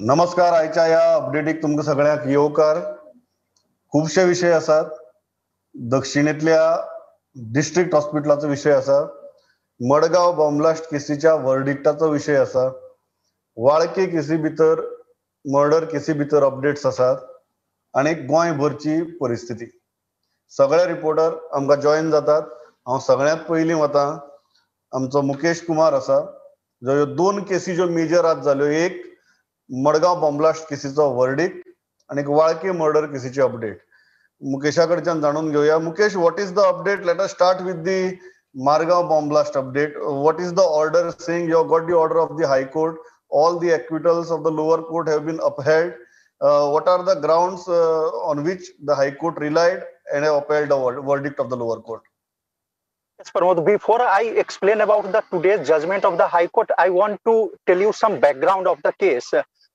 नमस्कार, आयच्या ह्या अपडेटीक तुमकां सगळ्यांक येवकार. खुबशे विशय आसात. दक्षिणेंतल्या डिस्ट्रिक्ट हॉस्पिटलाचो विशय आसा, मडगांव बॉम्बलास्ट केसीच्या वर्डिक्टाचो विशय आसा, वाळके केसी भितर मर्डर केसी भितर अपडेट्स आसात आनी गोंयभरची परिस्थिती. सगळे रिपोर्टर आमकां जॉयन जातात. हांव सगळ्यांत पयलीं वता, आमचो मुकेश कुमार आसा, जो ह्यो दोन केसी ज्यो मेजर आज जाल्यो, एक मडगांव बॉम्बलास्ट केसीचो वर्डिक्ट आनी वाळके मर्डर केसीची अपडेट मुकेशा कडच्यान जाणून घेवया. Mukesh, what is the update? Let us start with the Margao bomb blast update. What is the order saying? You have got the order of the High Court. All the acquittals of the lower court have been upheld. What are the grounds on which the High Court relied and have upheld the verdict of the lower court? Yes, Pramod, before I explain about the today's judgment of the High Court, I want to tell you some background of the case.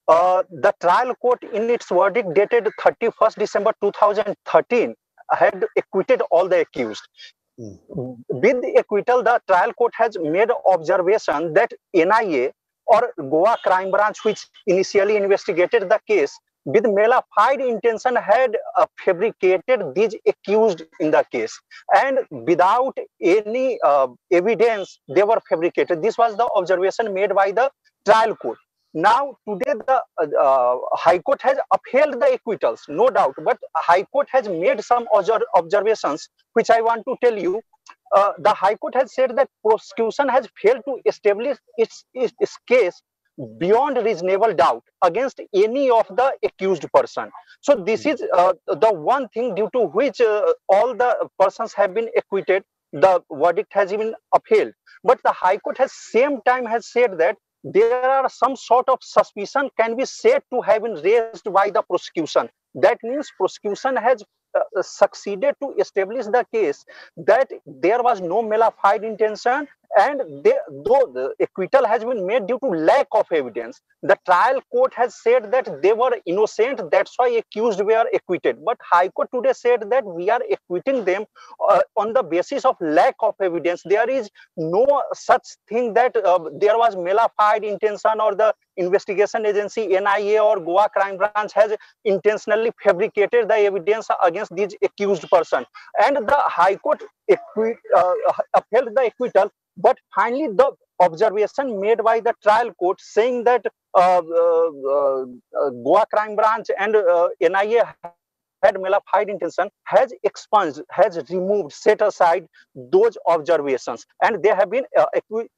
The trial court in its verdict dated 31st December 2013 had acquitted all the accused. With the acquittal, the trial court has made observation that NIA or Goa Crime Branch, which initially investigated the case, with mala fide intention had fabricated these accused in the case, and without any evidence they were fabricated. This was the observation made by the trial court. Now today the High Court has upheld the acquittals, no doubt, but High Court has made some observations which I want to tell you. The High Court has said that prosecution has failed to establish its case beyond reasonable doubt against any of the accused person. So this is the one thing due to which all the persons have been acquitted. The verdict has been upheld. But the High Court has same time has said that there are some sort of suspicion can be said to have been raised by the prosecution. That means prosecution has succeeded to establish the case that there was no mala fide intention, and though the acquittal has been made due to lack of evidence, the trial court has said that they were innocent, that's why accused were acquitted. But High Court today said that we are acquitting them on the basis of lack of evidence. There is no such thing that there was mala fide intention or the investigation agency NIA or Goa Crime Branch has intentionally fabricated the evidence against these accused person. And the High Court upheld the acquittal. But finally, the observation made by the trial court saying that Goa Crime Branch and NIA had mala fide intention has expunged, has removed, set aside those observations, and they have been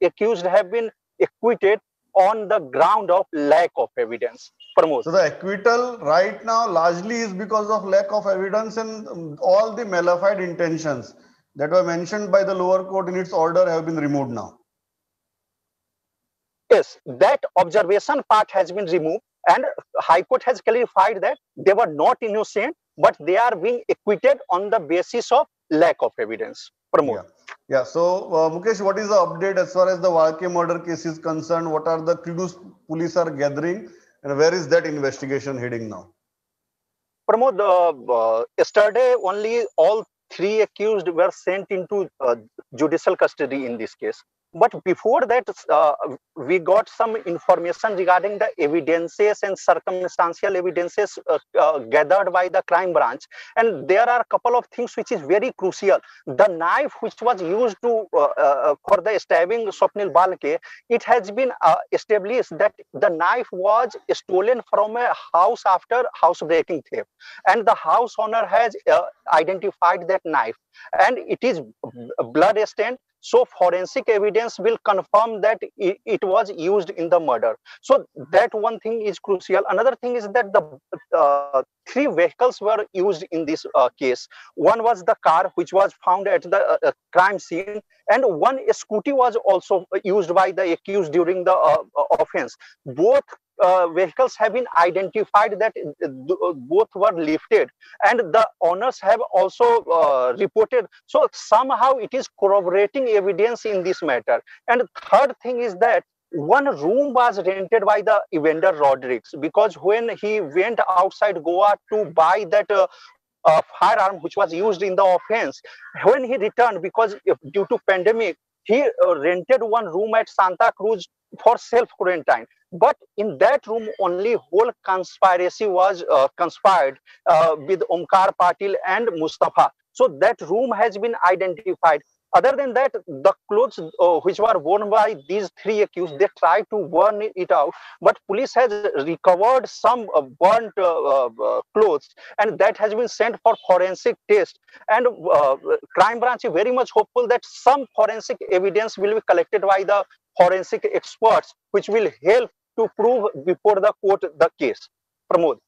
accused have been acquitted on the ground of lack of evidence. Pramod. So the acquittal right now largely is because of lack of evidence, and all the mala fide intentions that were mentioned by the lower court in its order have been removed now. Yes, that observation part has been removed, and High Court has clarified that they were not innocent, but they are being acquitted on the basis of lack of evidence. Pramod. Yeah. So, Mukesh, what is the update as far as the Walke murder case is concerned? What are the clues police are gathering, and where is that investigation heading now? Pramod, yesterday only all three accused were sent into judicial custody in this case. But before that, we got some information regarding the evidences and circumstantial evidences gathered by the crime branch. And there are a couple of things which is very crucial. The knife which was used to for the stabbing Swapnil Walke, it has been established that the knife was stolen from a house after housebreaking theft. And the house owner has identified that knife, and it is blood stained. So forensic evidence will confirm that it was used in the murder. So that one thing is crucial. Another thing is that the three vehicles were used in this case. One was the car which was found at the crime scene, and one scooty was also used by the accused during the offense. Both vehicles have been identified that both were lifted, and the owners have also reported. So somehow it is corroborating evidence in this matter. And third thing is that one room was rented by the Evander Rodrigues, because when he went outside Goa to buy that firearm which was used in the offense, when he returned, because due to pandemic, he rented one room at Santa Cruz for self-quarantine. But in that room only whole conspiracy was conspired with Omkar Patil and Mustafa. So that room has been identified. Other than that, the clothes which were worn by these three accused, they tried to burn it out, but police has recovered some burnt clothes, and that has been sent for forensic test. And crime branch is very much hopeful that some forensic evidence will be collected by the forensic experts, which will help to prove before the court the case. Pramod.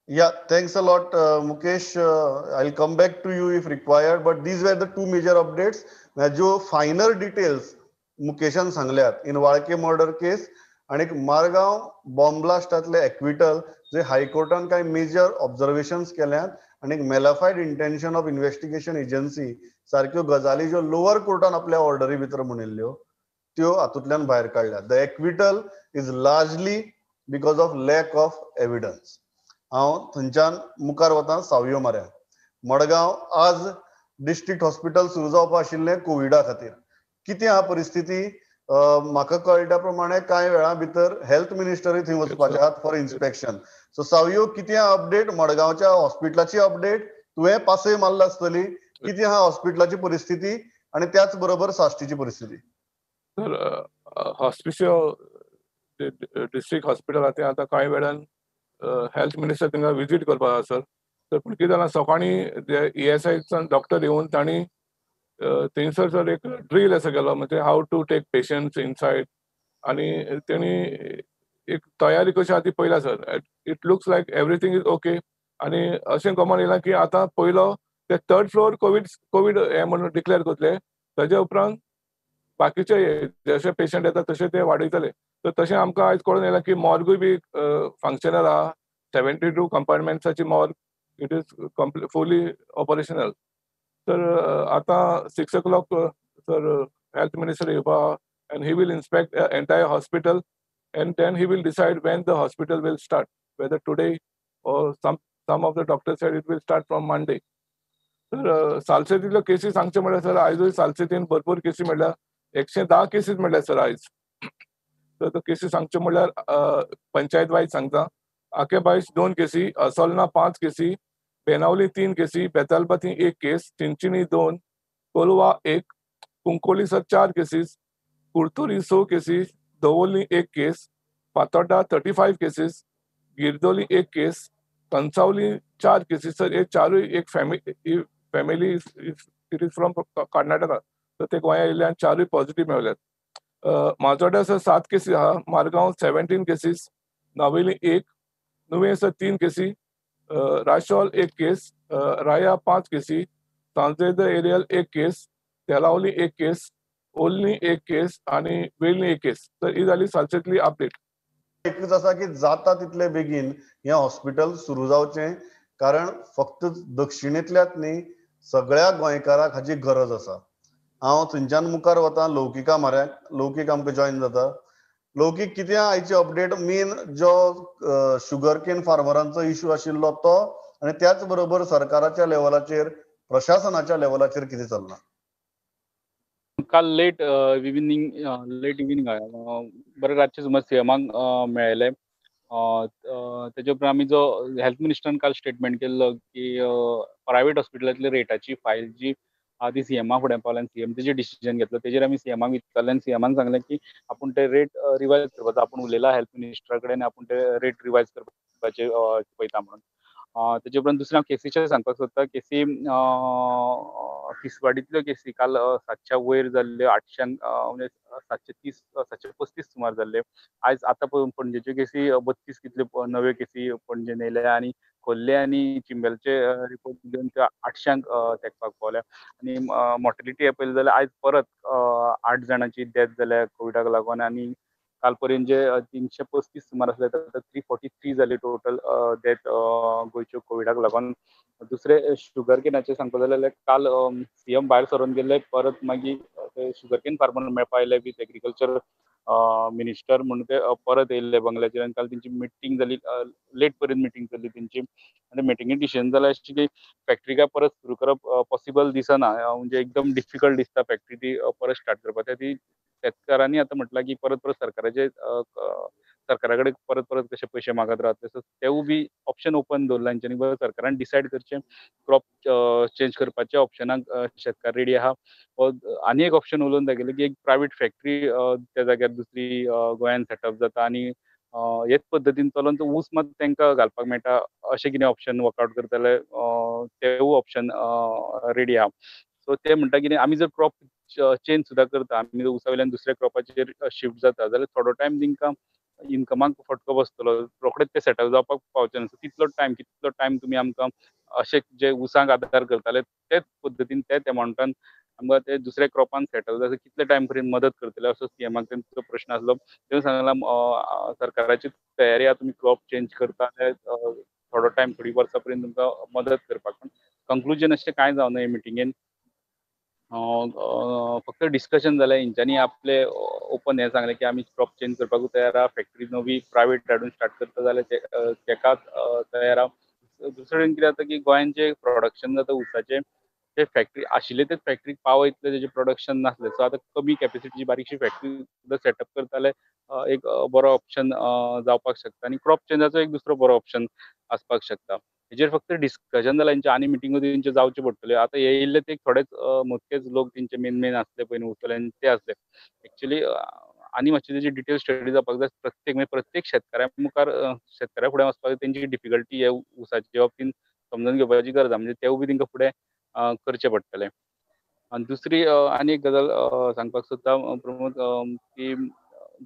Yeah, thanks a lot, Mukesh. I'll come back to you if required, but these were the two major updates. जो final details मुकेशान सांगल्यात in वाळके murder case आणि Margao bomb ब्लास्टातले acquittal जे हायकोर्टान कांय major ऑब्जर्वेशन्स केल्यात आणि malafide intention of investigation agency सारक्यो गजाली ज्यो लोअर कोर्टान आपल्या ऑर्डरी भितर म्हणिल्ल्यो त्यो हातूंतल्यान भायर काडल्यात. The acquittal is largely because of lack of evidence. हांव थंयच्यान मुखार वता सावयो माऱ्या. मडगांव आज डिस्ट्रिक्ट हॉस्पिटल सुरू जावपा आशिल्लें कोविडा खातीर. कितें आहा परिस्थिती? म्हाका कळटा प्रमाणे कांय वेळा भितर हेल्थ मिनिस्टरूय थंय वचपाचे आहात फॉर इन्स्पेक्शन. सो सावयो, कितें आहा अपडेट मडगांवच्या हॉस्पिटलाची? अपडेट तुवें पासय मारला आसतली. कितें आहा हॉस्पिटलाची परिस्थिती आनी त्याच बरोबर साश्टीची परिस्थिती? सर, हॉस्पिशियो डिस्ट्रिक्ट हॉस्पिटल आहा तें आतां कांय वेळान हेल्थ मिनिस्टर तांकां विजीट करपाक आसा सर. तर पूण कितें जालां, सकाळीं ईएसआयच्यान डॉक्टर येवन तांणी थंयसर सर एक ड्रील असो केलो, म्हणजे how to take patients inside, आनी तेणी एक तयारी कशी आहा ती पळयला sir. It looks like everything is okay. आनी अशें कमन येयलां की आतां पयलो ते थर्ड फ्लोर कोवीड हें म्हणून डिक्लेअर करतले, ताजे उपरांत बाकीचे जशे पेशंट येता तशे ते वाडयतले. तर तशें आमकां आयज कळून येयलां की मॉर्गूय बी फंक्शनल आहा. 72 कंपार्टमेंट्साची morgue, it is fully operational. तर आतां 6 o'clock sir health minister येवपा and he will inspect entire hospital and then he will decide when the hospital will start, whether today or some of the doctors said it will start from Monday. तर सालसेतीतल्यो केसी सांगचे म्हळ्यार sir, आयजूय सालसेतीन भरपूर केसी मेळ्ळ्या, 110 cases मेळ्ळ्या sir आयज. तर केसी सांगच्यो म्हळ्यार पंचायत वायज सांगता, आकेबायश 2 केसी, असोलना 5 केसी, बेनावली 3 केसी, बेतालबाती 1 केस, Chinchinim 2, Colva 1, Cuncolim sir 4 cases, Curtorim 6 cases, Davorlim 1 case, Fatorda 35 cases, Guirdolim 1 case, Cansaulim 4 cases sir. हे चारूय एक family it is from Karnataka, तर ते गोंया येयल्ले आनी चारूय पॉझिटीव मेवल्यात. माजोड्या सर 7 केसी आहा, मारगांव 17 केसीस, नावेली 1, नुवें सर 3 केसी, राशोल 1 केस, राया 5 केसी, सांजेद एरियल 1 केस, तेलावली 1 केस, ओल्नी 1 केस आनी वेलनी 1 केस. तर ही जाली सालसेतली अपडेट. एकूच आसा की जाता तितले बेगीन हें हॉस्पिटल सुरू जावचें, कारण फक्त दक्षिणेंतल्यात न्ही सगळ्या गोंयकाराक हाची गरज आसा. हांव थंयच्यान मुखार वता लौकिका म्हऱ्याक. लौकीक आमकां जॉयन जाता. लौकीक, कितें आयची अपडेट? मेन जो शुगर केन फार्मरांचो इशू आशिल्लो तो, आनी त्याच बरोबर सरकाराच्या लेवलाचेर प्रशासनाच्या लेवलाचेर कितें चल्लां? काल लेट इव्हिनिंग बरें रातचें सुमार सीएमाक मेळ्ळें. तेजे उपरांत आमी जो हेल्थ मिनिस्टरान काल स्टेटमेंट केल्लो की प्रायवेट हॉस्पिटलांतली रेटाची फायल जी आहा ती सीएमा फुडें पावल्या आनी सीएम तेजेर डिसिजन घेतलो. तेजेर आमी सीएमाक विचारलें आनी सीएमान सांगलें की आपूण ते रेट रिवायज करपाचो, आपूण उलयला हेल्थ मिनिस्टरा कडेन, आपूण ते रेट रिवायज करपाचें पळयता म्हणून. तेजे उपरांत दुसरें हांव केसीचें सांगपाक सोदता. केसी तिसवाडींतल्यो केसी काल 700 वयर जाल्ल्यो, 800 म्हणजे 730 735 सुमार जाल्ले. आयज आतां पणजेच्यो केसी 32 कितल्यो नव्यो केसी पणजेन येयल्या आनी खोर्ले आनी चिंबलचे रिपोर्ट घेवन त्यो 800 तेंकपाक पावल्या. आनी मॉर्टेलिटी पळयली जाल्यार आयज परत 8 जाणांची डेथ जाल्या कोविडाक लागून आनी काल पर्यंत जे 335 सुमार आसले आतां 343 जाली टोटल डेथ गोंयच्यो कोविडाक लागून. दुसरे शुगर केनाचें सांगपा जाल्यार काल सीएम भायर सरून गेल्ले, परत मागीर ते शुगर केन फार्मर मेळपा आयले वीथ एग्रीकल्चर मिनिस्टर म्हणून ते परत येयल्ले बंगल्याचेर आनी काल तेंची मिटींग जाली, लेट पर्यंत मिटींग जाली तेंची. आनी मिटिंगेन डिसिजन जालें अशें की फॅक्टरी काय परत सुरू करप पॉसिबल दिसना, म्हणजे एकदम डिफिकल्ट दिसता फॅक्टरी ती परत स्टार्ट करपाक. ती शेतकारांनी आतां म्हटलां की परत परत सरकाराचे सरकारा कडेन परत परत कशे पयशे मागत रावतले. सो तेवूय बी ऑप्शन ओपन दवरला तेंच्यांनी. बरें, सरकारान डिसायड करचें क्रॉप चेंज करपाच्या ऑप्शनाक शेतकार रेडी आहा. आनी एक ऑप्शन उलोवन दाखयलें की एक प्रायवेट फॅक्टरी त्या जाग्यार दुसरी गोंयान सेटअप जाता आनी हेच पद्दतीन चलोन तो ऊस मात तांकां घालपाक मेळटा, अशें कितें ऑप्शन वर्कआउट करतले, तेवूय ऑप्शन रेडी आहा. सो ते म्हणटा कितें, आमी जर क्रॉप चेंज सुद्दां करता, आमी उसा वयल्यान दुसऱ्या क्रॉपाचेर शिफ्ट जाता जाल्यार थोडो टायम तांकां इनकमाक फटको बसतलो, रोखडेच ते सेटल जावपाक पावचे ना. सो तितलो टायम, कितलो टायम तुमी आमकां अशे जे उसांक आदार करताले तेच पद्दतीन तेच एमावंटान आमकां ते दुसऱ्या क्रॉपान सेटल जाता कितले टायम पर्यंत मदत करतले, असो सीएमाक तेंचो प्रश्न आसलो. तेणें सांगलां सरकाराची तयारी आहा, तुमी क्रॉप चेंज करता थोडो टायम थोडी वर्सां पर्यंत तुमकां मदत करपाक. पण कंक्लुजन अशें कांय जावना हे मिटिंगेन, फक्त डिस्कशन जालें. हेंच्यांनी आपले ओपन हें सांगलें की आमी क्रॉप चेंज करपाकूय तयार आहा, फॅक्टरी नवी प्रायवेट हाडून स्टार्ट करता जाल्यार तेका तयार आहा. दुसरे कडेन कितें जाता की गोंयान जें प्रोडक्शन जाता उसाचें ते फॅक्टरी आशिल्ले तेच फॅक्टरीक पावयतले तेजें प्रोडक्शन नासलें. सो आतां कमी कॅपेसिटीची बारीकशी फॅक्टरी सुद्दां सेटअप करताले एक बरो ऑप्शन जावपाक शकता आनी क्रॉप चेंजाचो एक दुसरो बरो ऑप्शन आसपाक शकता. हेजेर फक्त डिस्कशन जालां, हेंचे आनी मिटिंगो तेंच्यो जावच्यो पडटल्यो. आतां हे येयल्ले ते थोडेच मोजकेच लोक तेंचे मेन मेन आसले पळय न्हू उरतले ते आसले. एक्चुली आनी मातशी तेजी डिटेल स्टडी जावपाक जाय. प्रत्येक म्हणजे प्रत्येक शेतकऱ्या मुखार शेतकऱ्या फुडें वचपाक तेंची डिफिकल्टी हे उसाचे बाबतीन समजून घेवपाची गरज आसा, म्हणजे तेवूय बी तेंकां फुडें करचें पडटलें. आनी दुसरी आनी एक गजाल सांगपाक सोदता प्रमोद, की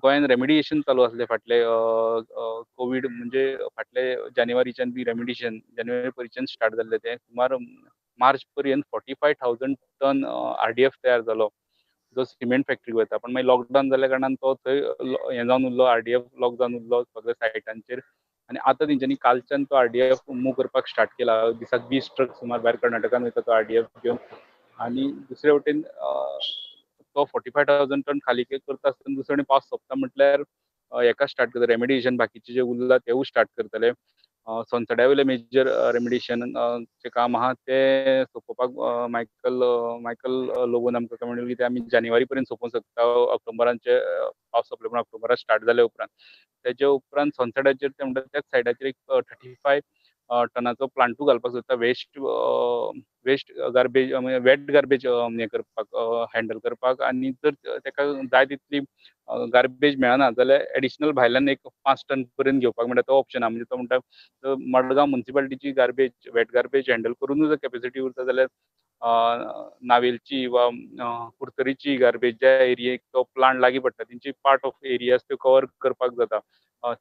गोंयान रेमिडिएशन चालू आसलें फाटले कोवीड म्हणजे फाटले जानेवारीच्यान बी रेमिडिएशन जानेवारी पयलींच्यान स्टार्ट जाल्लें, तें सुमार मार्च पर्यंत 45,000 टन RDF तयार जालो जो सिमेंट फॅक्टरीक वयता. पण मागीर लॉकडावन जाल्ल्या कारणान तो थंय हें जावन उरलो, RDF lock जावन उरलो सगळ्या सायटांचेर. आनी आतां तेंच्यांनी कालच्यान तो RDF move करपाक स्टार्ट केला. दिसाक 20 ट्रक सुमार भायर कर्नाटकान वयता तो RDF घेवन. आनी दुसरे वटेन तो 45,000 टन खाली करता आसतना दुसरे वटेन पावस सोंपता म्हटल्यार हेका स्टार्ट करता रेमिडिएशन, बाकीचे जे उरला तेवूय स्टार्ट करतले. सोनसड्या वयले मेजर रेमिडिएशन चें काम आहा तें सोंपोवपाक मायकल लोबोन आमकां म्हणलें की ते आमी जानेवारी पर्यंत सोंपोवंक शकता, ऑक्टोबरांचे पावस सोंपले उपरांत ऑक्टोबराक स्टार्ट जाले उपरांत. तेजे उपरांत सोनसड्याचेर ते म्हणटा त्याच सायडाचेर एक 35 टनाचो प्लांटू घालपाक सोदता, वेस्ट वेस्ट गार्बेज म्हणजे वेट गार्बेज हें करपाक, हँडल करपाक. आनी जर तेका जाय तितली गार्बेज मेळना जाल्यार एडिशनल भायल्यान एक 5 टन पर्यंत घेवपाक मेळटा, तो ऑप्शन आहा. म्हणजे तो म्हणटा मडगांव मुन्सिपालिटीची गार्बेज वेट गार्बेज हँडल करूनूच जर कॅपेसिटी उरता जाल्यार नावेलची वा कुडतरीची गार्बेज ज्या एरियेक तो प्लांट लागीं पडटा तेंची पार्ट ऑफ एरियाज त्यो कवर करपाक जाता,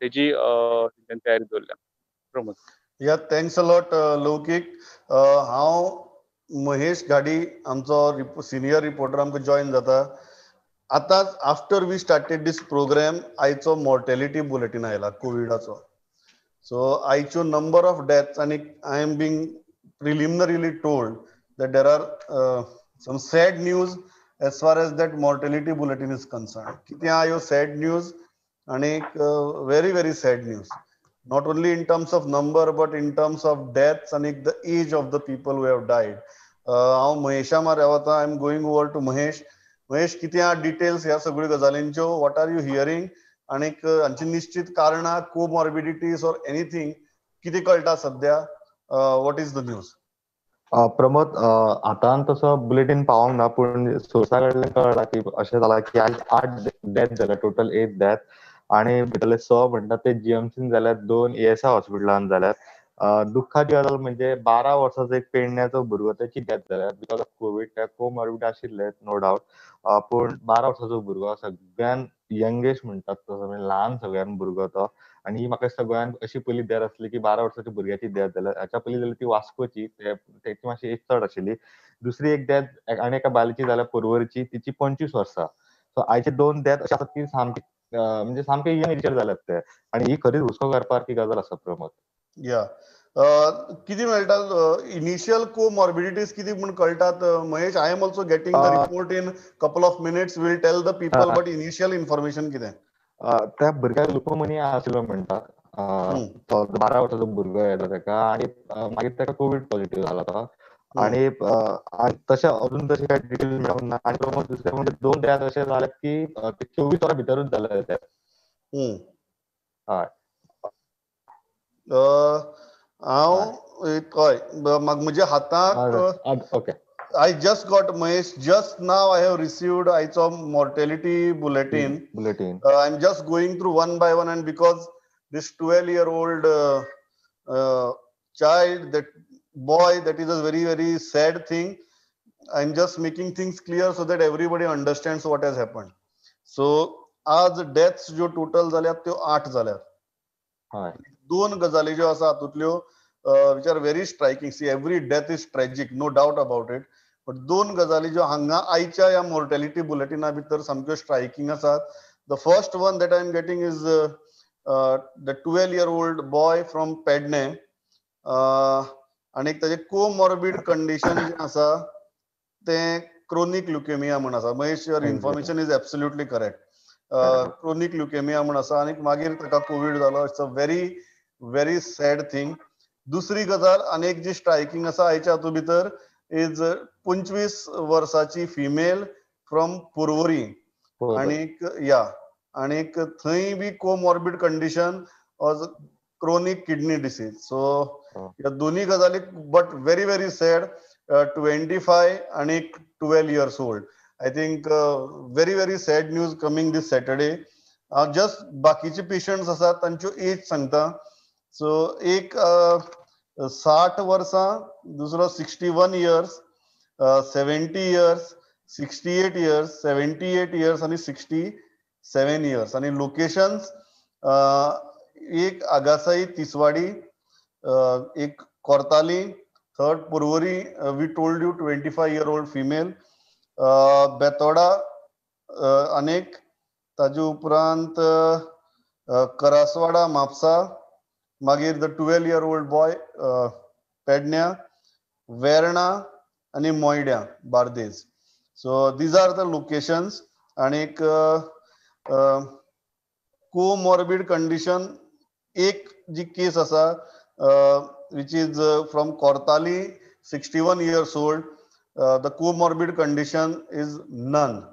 तेजी तयारी दवरल्या. Pramod. Yeah, thanks a lot Laukik. हांव महेश घाडी आमचो सिनियर रिपोर्टर आमकां जॉयन जाता. आतांच after we started this program आयचो मॉर्टेलिटी बुलेटीन आयला कोविडाचो. सो आयच्यो नंबर ऑफ डेथ्स आनी I am being preliminarily told that there are some sad news as far as that mortality bulletin is concerned. कितें आहा ह्यो sad news आनी very very sad news, not only in terms of number but in terms of deaths and the age of the people who have died. हांव महेशा मार्या वता. I am going over to Mahesh. Mahesh, कितें आहा details ह्या सगळ्यो गजालींच्यो? What are you hearing आनी हांची निश्चित कारणां, कोमॉर्बिडिटीज ऑर एनीथींग कितें कळटा सद्या? What is the news? Pramod, आतां तसो बुलेटीन पावोंक ना, पूण सोर्सा कडल्यान कळ्ळां की अशें जालां की आयज 8 डेथ जाल्या, टोटल 8 डेथ. आणि भितरले 6 म्हणटा ते जीएमसीन जाल्यात, 2 ESI हॉस्पिटलान जाल्यात. दुःखाची गजाल म्हणजे 12 वर्साचो एक पेडण्याचो भुरगो तेची डेथ जाल्या because of Covid. त्या कोमॉर्बिड आशिल्ले नो डावट, पूण 12 वर्साचो भुरगो सगळ्यान यंगेस्ट म्हणटात तसो, म्हणजे ल्हान सगळ्यान भुरगो तो. आनी ही म्हाका सगळ्यान अशी पयली डेथ आसली की 12 वर्साच्या भुरग्याची डेथ जाल्या. हाच्या पयली जाली ती वास्कोची, तेची मातशी एज चड आशिल्ली. दुसरी एक डेथ आनी एका बायलेची जाल्या पोरवरची, तिची 25 वर्सां. सो आयचे 2 डेथ अशे आसात की सामकी म्हणजे सामके यंग एजीचेर जाल्यात ते, आनी ही खरीच हुस्को करपासारकी गजाल आसा प्रमोद. या कितें मेळटा इनिशियल कोमॉर्बिडिटीज कितें म्हूण कळटात Mahesh? I am also getting the report in couple of minutes, will tell the people, but initial information कितें? त्या भुरग्याक लुकोमोनिया आशिल्लो म्हणटा, तो 12 वर्साचो भुरगो येता तेका, आनी मागीर तेका कोवीड पॉझिटिव्ह जाला तो. आनी तशें अजून तशें कांय डिटेल मेळूंक ना. आनी प्रमोद दुसरें म्हणजे 2 डेथ अशें जाल्यात की 24 वरां भितरूच जाले ते. हय. हांव हय, म्हज्या हाताक okay. I just got, Mahesh, just now I have received आयचो mortality bulletin. Bulletin. I am just going through one by one, and because this 12-year-old child, that boy, that is a very very sad thing. I am just making things clear so that everybody understands what has happened. So आज deaths ज्यो total जाल्यात त्यो 8 जाल्यात. हय. दोन गजाली ज्यो आसा हातूंतल्यो which are very striking. See, every death is tragic, no doubt about it, but दोन गजाली ज्यो हांगा आयच्या ह्या मोर्टेलिटी बुलेटिना भितर सामक्यो स्ट्रायकिंग आसात. The first one that I am getting is the 12-year-old boy from Pedne, आनी ताजे कोमॉर्बिड कंडिशन जें आसा तें क्रोनीक ल्युकेमिया म्हण आसा. Mahesh, your information is absolutely correct. Chronic leukaemia म्हण आसा आनी मागीर ताका कोवीड जालो. It's a very very sad thing. दुसरी गजाल आनी एक जी स्ट्रायकिंग आसा आयच्या हातूंत भितर is 25 वर्साची फिमेल फ्रॉम पुर्वरी, आनीक या आनीक थंय बी comorbid condition was chronic kidney disease. So ह्या दोन्ही गजाली, but very very sad. 25 आनी 12 years old. I think very very sad news coming this Saturday. हांव जस्ट बाकीचे पेशंट्स आसात तांच्यो एज सांगता. सो एक 60 वर्सां, दुसरो 61 years, 70 years, 68 years, 78 years आनी 67 इयर्स. आनी लोकेशन्स एक आगासाई तिसवाडी, एक Cortalim, third Porvorim, we told you 25-year-old female, Betora अनेक, ताजे उपरांत करासवाडा म्हापसा, मागीर the 12-year-old boy पेडण्या, वेर्णा आनी मोयड्या Bardez. So these are the locations. आनीक कोमॉर्बिड कंडिशन एक जी केस आसा which is from Cortalim, 61 years old. The comorbid condition is none.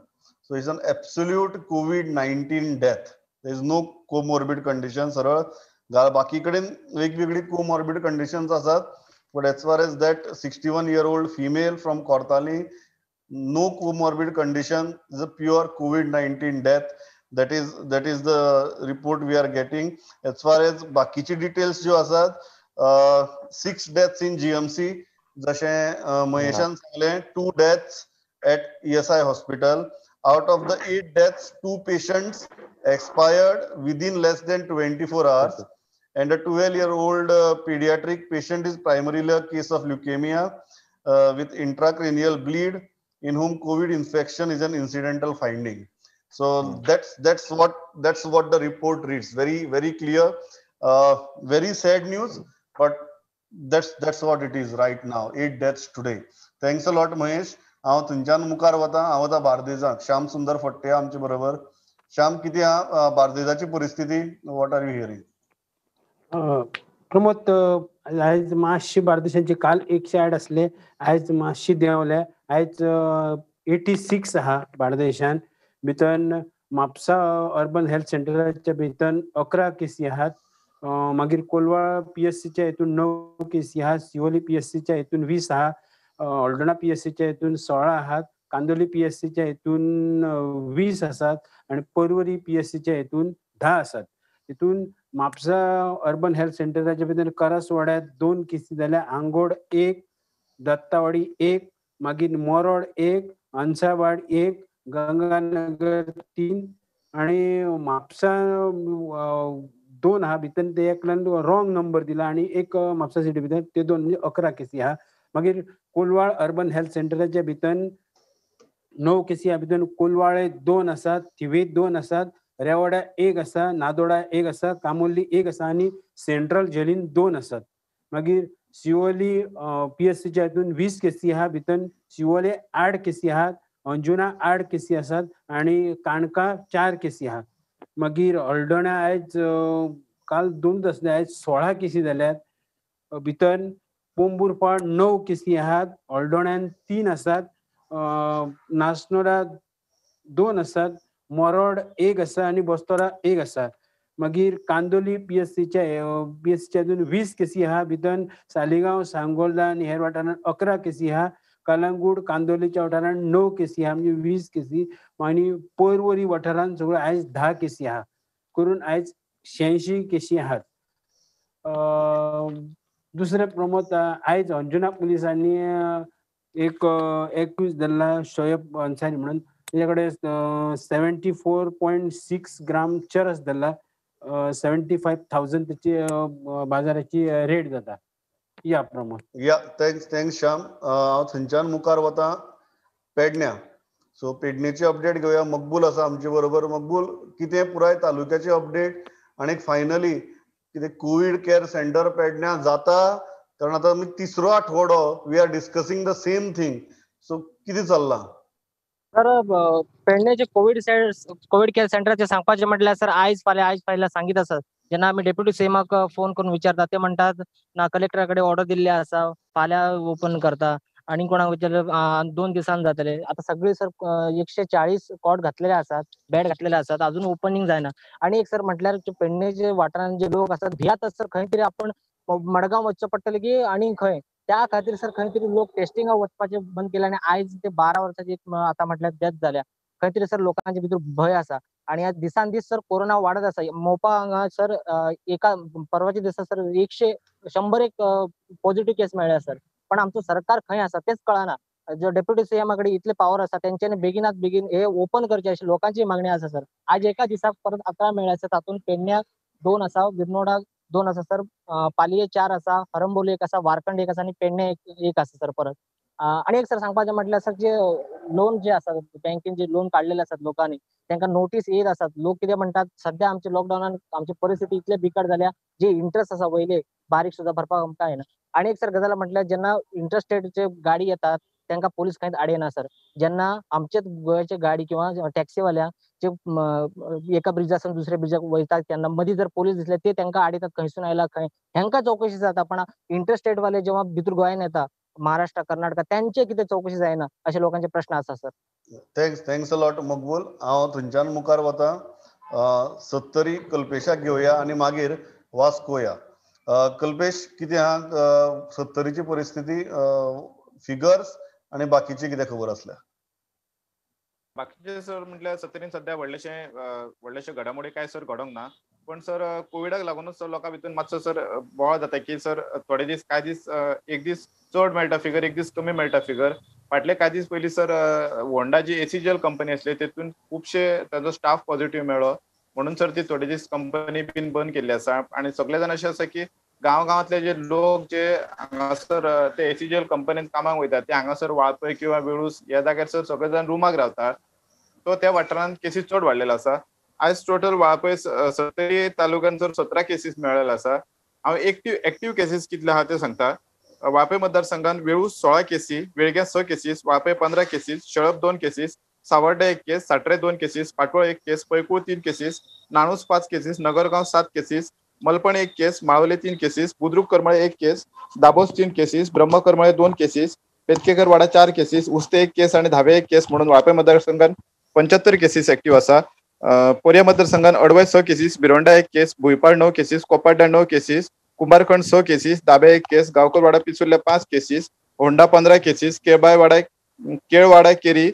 So it's an absolute COVID-19 death. There is no comorbid condition. सरळ बाकी कडेन वेगवेगळी कोमॉर्बिड कंडिशन्स आसात, but as far as that 61-year-old female from Cortalim, no comorbid condition, is a pure COVID-19 death. That is the report we are getting. As far as बाकीची details ज्यो आसात, 6 deaths in GMC, जशें महेशान सांगलें, 2 deaths at ESI hospital. Out of the 8 deaths, 2 patients expired within less than 24 hours, and a 12-year-old pediatric patient is primarily a case of leukemia with intracranial bleed, in whom COVID infection is an incidental finding. So that's what the report reads. Very very clear. Very sad news, but that's what it is right now. 8 deaths today. Thanks a lot, Mahesh. हांव थंयच्यान मुखार वता, हांव वता बार्देजाक. श्याम सुंदर फट्टे आमचे बरोबर. श्याम, कितें आहा बार्देजाची परिस्थिती? What are you hearing? Pramod, आयज मातशी बार्देशांची काल 108 आसले, आयज मातशी देंवले, आयज 86 आहा बार्देशान. भितर म्हापसा अर्बन हेल्थ सेंटराच्या भितर 11 केसी आहात, मागीर कोलवाळ पीएससीच्या हितून 9 केसी आहात, सिवोली पीएससीच्या हितून 20 आहा, हळदोणा पीएससीच्या हितून 16 आहात, कांदोली पीएससीच्या हितून 20 आसात आनी पर्वरी पीएससीच्या हितून 10 आसात. तितून म्हापसा अर्बन हेल्थ सेंटराच्या भितर करासवाड्यात 2 केसी जाल्या, आंगोड 1, दत्तावाडी 1, मागीर मोरोड 1, अन्सावाड 1, गंगानगर 3 आनी म्हापसा 2 आहा. भितर ते एकल्यान रॉंग नंबर दिला आनी एक म्हापसा सिटी भितर ते 2 म्हणजे 11 केसी आहा. मागीर कोलवाळ अर्बन हेल्थ सेंटराच्या भितर 9 केसी आहा, भितर कोलवाळे 2 आसात, थिवे 2 आसात, रेवाडा 1 आसा, नादोडा 1 आसा, कामोर्ली 1 आसा आनी सेंट्रल जेलीन 2 आसात. मागीर शिवोली पीएससीच्या हितून 20 केसी आहा, भितर शिवोले 8 केसी आहात, अंजुना 8 केसी आसात आनी काणका 4 केसी आहात. मागीर हळदोण्या आयज काल 2 आसले, आयज 16 केसी जाल्यात. भितर पोंबुर्फा 9 केसी आहात, हळदोण्यान 3 आसात, नासनोडा 2 आसात, मोरोड 1 आसा आनी बस्तोरा 1 आसा. मागीर कांदोली पीएससीच्या अजून 20 केसी आहा. भितर सालिगांव, सांगोल्डा आनी हेर वाठारांत 11 केसी आहा. कलंगूट, कांदोलीच्या वाठारांत 9 केसी आहा, म्हणजे 20 केसी. आनी पर्वरी वाठारांत सगळ्यो आयज 10 केसी आहा, करून आयज 86 केसी आहात. दुसरें प्रमोद, आयज अंजुना पुलिसांनी एक एक्यूज धरला शोएब अन्सारी म्हणून. तेच्या कडेन 74.6 ग्राम चरस धरला. 75,000 त्याची बाजाराची रेट जाता. या प्रमोद. या, thanks thanks Shyam. हांव थंयच्यान मुखार वता पेडण्या. सो पेडणेची अपडेट घेवया. मकबूल आसा आमचे बरोबर. मकबूल, कितें पुराय तालुक्याची अपडेट आनी फायनली कितें कोवीड केअर सेंटर पेडण्या जाता? कारण आतां आमी तिसरो आठवडो we are discussing the same thing. So कितें चल्लां? सर, पेडण्याचे कोवीड केअर सेंटराचे सांगपाचें म्हटल्यार सर, आयज फाल्यां सांगीत आसात. जेन्ना आमी डेप्युटी सीएमाक फोन करून विचारता ते म्हणटात ना कलेक्टरा कडेन ऑर्डर दिल्ली आसा, फाल्यां ओपन करता. आनी कोणाक विचारल्यार 2 दिसान जातले. आतां सगळे सर 140 कॉट घातलेले आसात, बेड घातलेले आसात, अजून ओपनिंग जायना. आनी एक सर म्हटल्यार पेडणेचे वाठारांत जे लोक आसात भियात सर, खंय तरी आपण मडगांव वचचें पडटलें की आनी खंय, त्या खातीर सर खंय तरी लोक टेस्टिंगाक वचपाचें बंद केलें. आनी आयज ते 12 वर्सांची एक आतां म्हटल्यार डेथ जाल्या. खंय तरी सर लोकांचे भितर भंय आसा आनी आज दिसान दीस सर कोरोना वाडत आसा. मोपा हांगा सर एका परवाच्या दिसा सर 101 पॉझिटिव्ह केस मेळ्ळ्या सर. पण आमचो सरकार खंय आसा तेच कळना. जो डेप्युटी सीएमा कडेन इतले पावर आसा तेंच्यांनी बेगिनात बेगीन हे ओपन करचे अशी लोकांची मागणी आसा सर. आज एका दिसाक परत 11 मेळ्ळे आसा, तातूंत पेडण्याक 2 आसा, विर्नोडा 2 आसा सर, पालये 4 आसा, हरंबोली 1 आसा, वारखंड 1 आसा आनी पेडणे 1 आसा सर परत. आनी एक सर सांगपाचें म्हटल्यार सर, जे लोन जे आसा बँकेन जे लोन काडलेले आसात लोकांनी तांकां नोटीस येत आसात. लोक कितें म्हणटात सद्या आमचे लॉकडावनान आमची परिस्थिती इतले बिकट जाल्या, जे इंट्रस्ट आसा वयले बारीक सुद्दां भरपाक आमकां येना. आनी एक सर गजाल म्हटल्यार जेन्ना इंटरस्टेटचे गाडी येतात तांकां पोलीस कांयच आडयना सर. जेन्ना आमचेच गोंयचे गाडी किंवा टॅक्सीवाल्या जे एका ब्रिजासून दुसऱ्या ब्रिजाक वयतात तेन्ना मदीं जर पोलीस दिसले ते तांकां आडयतात, खंयसून आयला खंय, हेंकां चवकशी जाता. पण इंटरस्टेट वाले जेव्हा भितर गोंयान येता महाराष्ट्र कर्नाटका त्यांचे कितें चवकशी जायना अशे लोकांचे प्रश्न आसा sir. Thanks thanks a lot Maqbool. हांव थंयच्यान मुखार वता सत्तरी कल्पेशाक घेवया आनी मागीर वास्को या. कल्पेश, कितें आहा सत्तरीची परिस्थिती, फिगर्स आनी बाकीची कितें खबर आसल्या? बाकीचे सर म्हटल्यार सत्तरीन सद्या व्हडलेशे घडामोडी काय सर घडोंक ना, पण सर कोविडाक लागूनच सर लोकां भितर मातसो सर बोवाळ जाता की सर थोडे दीस कांय दीस एक दीस चड मेळटा फिगर, एक दीस कमी मेळटा फिगर. फाटले कांय दीस पयलीं सर होंडा जी एसीजीएल कंपनी आसली तेतून खुबशे ताजो स्टाफ पॉझिटिव्ह मेळ्ळो म्हणून सर ती थोडे दीस कंपनी बीन बंद केल्ली आसा. आनी सगळे जाण अशें आसा की गांव गांवांतले जे लोक जे हांगासर ते एसीजीएल कंपनीत कामाक वयतात ते हांगासर वाळपय किंवा वेळूस ह्या जाग्यार सर सगळे जाण रुमाक रावतात, सो त्या वाठारांत केसीस चड वाडलेले आसा. आयज टोटल वाळपय सत्तरी तालुक्यान सर 17 केसीस मेळ्ळेले आसा. हांव एक्टिव्ह केसीस कितले आहा ते सांगता. वाळपय मतदारसंघात वेळूस 16 केसी, वेळग्यां 6 cases, Valpoi 15 cases, Shelop 2 cases, Savarde 1 case, Satre 2 cases, Patol 1 case, Paikul 3 cases, Nanus 5 cases, Nagargao 7 cases, Malpan 1 case, Malvale 3 cases, Budruk Karmale 1 case, Dabos 3 cases, Brahma Karmale 2 cases, पेतकेकरवाडा 4 cases, उस्ते 1 केस आनी धावे 1 केस म्हणून वाळपय मतदारसंघात 75 केसीस एक्टिव्ह आसा. पोरया मतदारसंघात अडवय 6 केसीस, भिरोंडा 1 केस, भुंयपाळ 9 केसीस, कोपाड्डा 9 केसीस, कुंभारखंड 6 केसीस, दाबे 1 केस, गांवकरवाडा पिसुर्ल्या 5 केसीस, होंडा 15 केसीस, केळवाडा केरी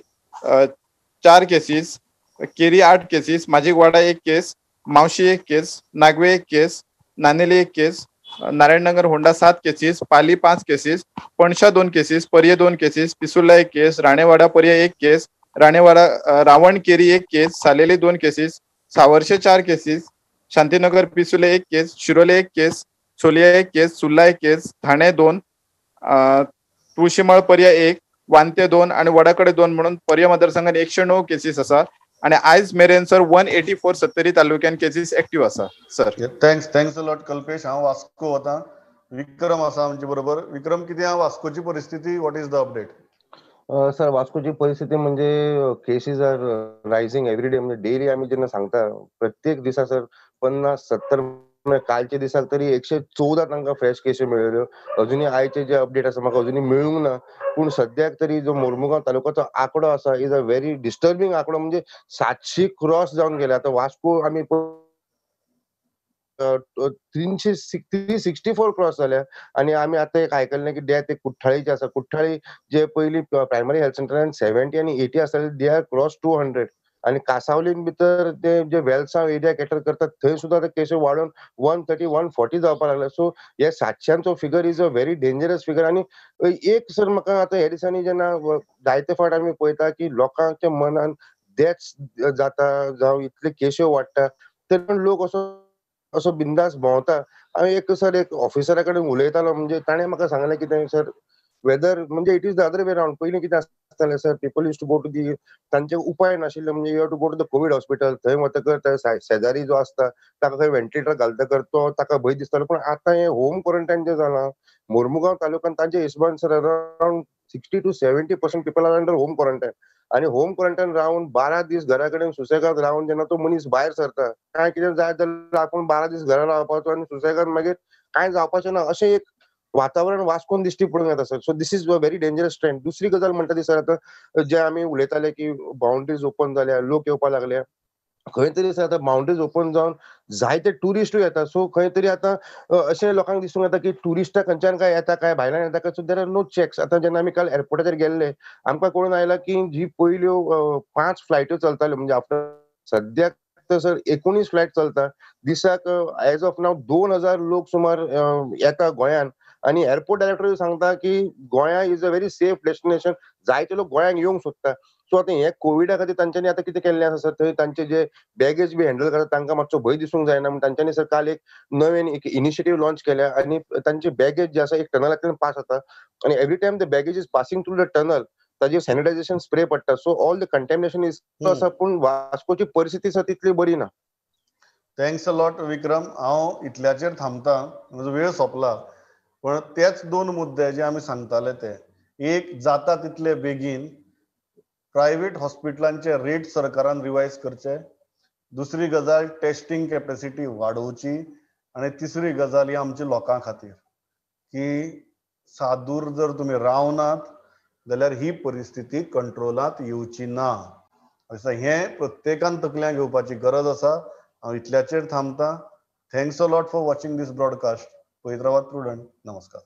4 केसीस, केरी 8 केसीस, माजीकवाडा 1 केस, मावशी 1 केस, नागवे 1 केस, नानेली 1 केस, नारायणनगर होंडा 7 केसीस, पाली 5 केसीस, पणशा 2 केसीस, पर्ये 2 केसीस, पिसुर्ला 1 केस, राणेवाडा पर्ये 1 केस, राणेवाडा रावणकेरी 1 केस, सालेली 2 cases, सावर्शे 4 cases, Shantinagar Pissurlem 1 केस, शिरोले 1 केस, सोलिया 1 केस, सुर्ला 1 केस, ठाणे 2, तुळशीमळ पर्या 1, वांते 2 आणि वडाकडे 2 म्हणून पर्या मतदारसंघात 109 केसीस आसा. आणि आयज मेरेन सर 184 सत्तरी तालुक्यान केसीस एक्टिव्ह आसा sir. Thanks thanks a lot Kalpesh. हांव वास्को वता, विक्रम आसा आमचे बरोबर. विक्रम, कितें आहा वास्कोची परिस्थिती, what is the update? Sir वास्कोची परिस्थिती म्हणजे cases are rising every day. म्हणजे डेली आमी जेन्ना सांगता प्रत्येक दिसा सर 50-70, कालच्या दिसाक तरी 114 तांकां फ्रेश केसी मेळ्ळ्यो. अजुनूय आयचे जे अपडेट आसा म्हाका अजुनूय मेळूंक ना, पूण सद्याक तरी जो मोर्मुगांव तालुक्याचो आंकडो आसा is a very disturbing आंकडो, म्हणजे 700 क्रॉस जावन गेले. आतां वास्को आमी 364 क्रॉस जाल्या. आनी आमी आतां एक आयकल्लें की डेथ एक कुठ्ठाळीचे आसा. कुठ्ठाळी जे पयलीं प्रायमरी हेल्थ सेंटरान 70 आनी 80 आसताले, they are cross 200. आनी कासावलीन भितर ते जे वेलसांव एरिया कॅटर करतात थंय सुद्दां आतां केसी वाडोवन 130 140 जावपाक लागल्या. सो हे 700 figure is a very dangerous figure. आनी एक सर म्हाका आतां ह्या दिसांनी जेन्ना जायते फावट आमी पळयता की लोकांच्या मनान डेथ्स जाता जावं इतले केश्यो वाडटा तरी पण लोक असो असो बिंदास भोंवता. हांव एक सर एक ऑफिसरा कडेन उलयतालो, म्हणजे ताणें म्हाका सांगलें कितें सर, वेदर म्हणजे it is the other way round. पयलीं कितें आसतालें sir, people use to go to the, तांचे उपाय नाशिल्ले, म्हणजे you have to go to the COVID hospital. थंय वतकर शेजारी जो आसता ताका खंय व्हेंटिलेटर घालतकर तो ताका भंय दिसतालो. पण आतां हें होम क्वॉरंटायन जें जालां मोर्मुगांव तालुक्यान तांच्या हिशोबान sir around 60 to 70% people are under home quarantine. आनी होम क्वॉरंटायन रावन 12 दीस घरा कडेन सुसेगाद रावन जेन्ना तो मनीस भायर सरता, काय कितें जाय जाल्यार आपूण 12 दीस घरा रावपाचो आनी सुसेगाद मागीर कांय जावपाचें ना, अशें एक वातावरण वास्कोन दिश्टी पडून येता sir. So this is a very dangerous trend. दुसरी गजाल म्हणटा ती सर, आतां जे आमी उलयताले की बाउंड्रीज ओपन जाल्या, लोक येवपाक लागले, खंय तरी सर आतां बाउंड्रीज ओपन जावन जायते ट्युरिस्टूय येता. सो खंय तरी आतां अशें लोकांक दिसूंक येता की ट्युरिस्टां खंयच्यान काय येता काय भायल्यान येता काय, so there are no checks. आतां जेन्ना आमी काल एअरपोर्टाचेर गेल्ले आमकां कळून आयलां की जी पयल्यो 5 फ्लायट्यो चलताल्यो, म्हणजे आफ्टर सद्याक तर सर 19 फ्लायट चलता दिसाक. एज ऑफ नाव 2000 लोक सुमार येता गोंयान. आनी एअरपोर्ट डायरेक्टर सांगता की गोंया is a very safe destination, जायते लोक गोंयांक येवंक सोदता. सो आतां हे कोविडा खातीर तांच्यांनी आतां कितें केल्लें आसा सर, थंय तांचे जे बॅगेज बी हँडल करता तांकां मातसो भंय दिसूंक जायना म्हूण तांच्यांनी सर काल एक नवीन एक इनिशिएटीव लॉन्च केल्या. आनी तांचे बॅगेज जे आसा एक टनलांतल्यान पास जाता आनी every time the baggage is passing through the tunnel ताजेर सॅनिटायझेशन स्प्रे पडटा. So all the contamination is आसा, पूण वास्कोची परिस्थिती सर तितली बरी ना. Thanks a lot विक्रम. हांव इतल्याचेर थांबता, म्हजो वेळ सोंपला. पण तेच 2 मुद्दे जे आमी सांगताले ते, एक जाता तितले बेगीन प्रायव्हेट हॉस्पिटलांचे रेट सरकारान रिवायज करचे, दुसरी गजाल टेस्टिंग कॅपॅसिटी वाडोवची, आनी तिसरी गजाल ही आमच्या लोकां खातीर की सादूर जर तुमी रावनात जाल्यार ही परिस्थिती कंट्रोलांत येवची ना. अशें हें प्रत्येकान तकल्यां घेवपाची गरज आसा. हांव इतल्याचेर थांबता. Thanks a lot for watching this broadcast. पळयत रावात प्रुडंट. नमस्कार.